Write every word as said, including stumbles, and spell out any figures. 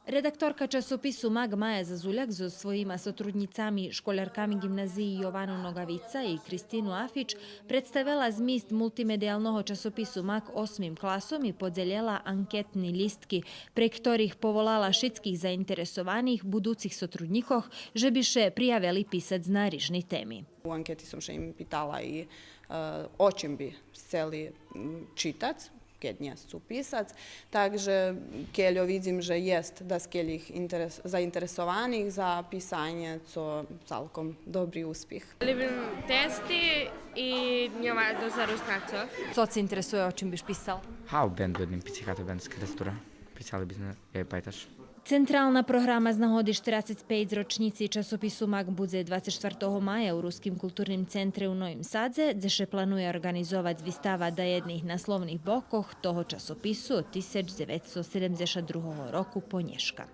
Редакторка часопису Мак Мая Зазуляк зоз своїма сотруднїцами, школярками Ґимназиї Йовану Ногавица и Кристину Афич, представела змист мултимедиялного часопису Мак осмим класом и подзелєла анкетни лїстки, прейґ хторих поволала шицких заинтересованих будуцих сотруднїкох же би ше приявели писац на рижни теми. У анкети сом ше им питала и, е, о чим би сцели, м, читац, кед нє сцу писац. Так же, кельо видзим же єст даскельо интерес-, заинтересованих за писанє, цо цалком добри успих. Любим тести и нє вадно за Руснацох. Цо це интересує, о чим биш писал? Га, о бенду єдним пицикату, бенд з Керестура. Писали би зме, я и Пайташ. Централна програма з нагоди штерацец пейц рочнїци часопису Мак будзе двацец штвартого мая у Руским културним центре у Новим Садзе, дзе ше планує орґанизовац вистава даєдних насловних бокох того часопису од тисяч дзевецсто седемдзешат другого року по нєшка.